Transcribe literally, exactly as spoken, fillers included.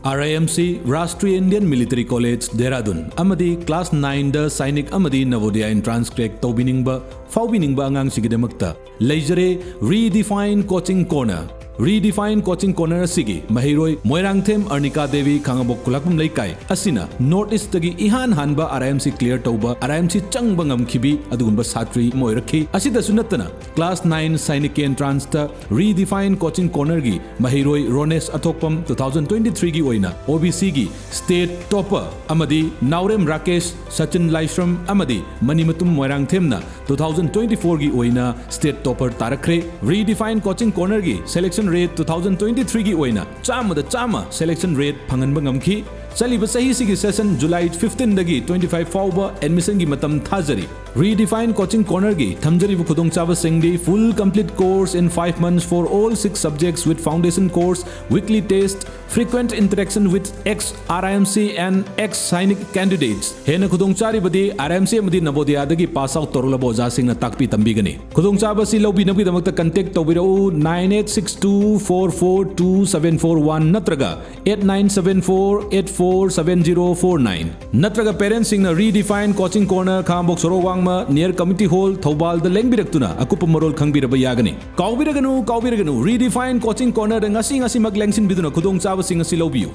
R I M C, Rashtriya Indian Military College, Dehradun ꯑꯃꯗꯤ class nineꯗ Sainik ꯑꯃꯗꯤ Navodaya entrance crack ꯇꯧꯕꯤꯅꯤꯡꯕ, ꯐꯥꯎꯕꯤꯅꯤꯡꯕ ꯑꯉꯥꯡꯁꯤꯡꯒꯤꯗꯃꯛꯇ ꯂꯩꯖꯔꯦ Redefine Coaching Corner꯫ Redefine Coaching Corner ꯑꯁꯤꯒꯤ ꯃꯍꯩꯔꯣꯏ ꯃꯣꯏꯔꯥꯡꯊꯦꯝ ꯑꯔꯅꯤꯀꯥ ꯗꯦꯕꯤ, ꯈꯥꯉꯕꯣꯛ ꯈꯨꯂꯥꯛꯄꯝ ꯂꯩꯀꯥꯏ ꯑꯁꯤꯅ North Eastꯇꯒꯤ ꯏꯍꯥꯟ ꯍꯥꯟꯕ R I M C clear ꯇꯧꯕ, R I M C ꯆꯪꯕ ꯉꯝꯈꯤꯕꯤ ꯑꯗꯨꯒꯨꯝꯕ ꯁꯥꯇ꯭ꯔꯤ ꯑꯃ ꯑꯣꯏꯔꯛꯈꯤ꯫ ꯑꯁꯤꯗꯁꯨ ꯅꯠꯇꯅ class nine Sainikꯀꯤ entranceꯇ Redefine Coaching Cornerꯒꯤ ꯃꯍꯩꯔꯣꯏ ꯔꯣꯅꯦꯁ ꯑꯊꯣꯛꯄꯝ two thousand twenty threeꯒꯤ ꯑꯣꯏꯅ O B Cꯒꯤ state topper ꯑꯃꯗꯤ ꯅꯥꯎꯔꯦꯝ ꯔꯥꯀꯦꯁ, ꯁꯆꯤꯟ ꯂꯥꯏꯁ꯭ꯔꯝ ꯑꯃꯗꯤ ꯃꯅꯤꯃꯇꯨꯝ ꯃꯣꯏꯔꯥꯡꯊꯦꯝꯅ two thousand twenty fourꯒꯤ ꯑꯣꯏꯅ state topper ꯇꯥꯔꯛꯈ꯭ꯔꯦ꯫ Redefine Coaching Cornerꯒꯤ selection rate two thousand twenty threeꯒꯤ ꯑꯣꯏꯅ ꯆꯥꯝꯃꯗ ꯆꯥꯝꯃ selection rate ꯐꯪꯍꯟꯕ ꯉꯝꯈꯤ꯫ ꯆꯠꯂꯤꯕ ꯆꯍꯤꯁꯤꯒꯤ session July fifteenꯗꯒꯤ twenty five ꯐꯥꯎꯕ admissionꯒꯤ ꯃꯇꯝ ꯊꯥꯖꯔꯤ꯫ Redefine Coaching Cornerꯒꯤ ꯊꯝꯖꯔꯤꯕ ꯈꯨꯗꯣꯡꯆꯥꯕꯁꯤꯡꯗꯤ full complete course in five months for all six subjects with foundation course, weekly test, frequent interaction with ex R I M C and ex Sainik candidates꯫ ꯍꯦꯟꯅ ꯈꯨꯗꯣꯡꯆꯥꯔꯤꯕꯗꯤ R I M C ꯑꯃꯗꯤ Navodayadꯒꯤ pass out ꯇꯧꯔꯛꯂꯕ ꯑꯣꯖꯥꯁꯤꯡꯅ ꯇꯥꯛꯄꯤ ꯇꯝꯕꯤꯒꯅꯤ꯫ ꯈꯨꯗꯣꯡꯆꯥꯕ ꯑꯁꯤ ꯂꯧꯕꯤꯅꯕꯒꯤꯗꯃꯛꯇ contact ꯇꯧꯕꯤꯔꯛꯎ nine eight six two four four two seven four one ꯅꯠꯇ꯭ꯔꯒ eight nine seven four eight four seven zero four nine꯫ ꯅꯠꯇ꯭ꯔꯒ parentsꯁꯤꯡꯅ Redefine Coaching Corner, ꯈꯥꯉꯕꯣꯛ ꯁꯣꯔꯣꯛ ꯋꯥꯡꯃ, near Community Hall, ꯊꯧꯕꯥꯜꯗ ꯂꯦꯡꯕꯤꯔꯛꯇꯨꯅ ꯑꯀꯨꯞꯄ ꯃꯔꯣꯜ ꯈꯪꯕꯤꯔꯕ ꯌꯥꯒꯅꯤ꯫ ꯀꯥꯎꯕꯤꯔꯒꯅꯨ, ꯀꯥꯎꯕꯤꯔꯒꯅꯨ, Redefine Coaching Cornerꯗ ꯉꯁꯤ ꯉꯁꯤꯃꯛ ꯂꯦꯡꯁꯤꯟꯕꯤꯗꯨꯅ ꯈꯨꯗꯣꯡꯆꯥꯕꯁꯤꯡ ꯑꯁꯤ ꯂꯧꯕꯤꯌꯨ꯫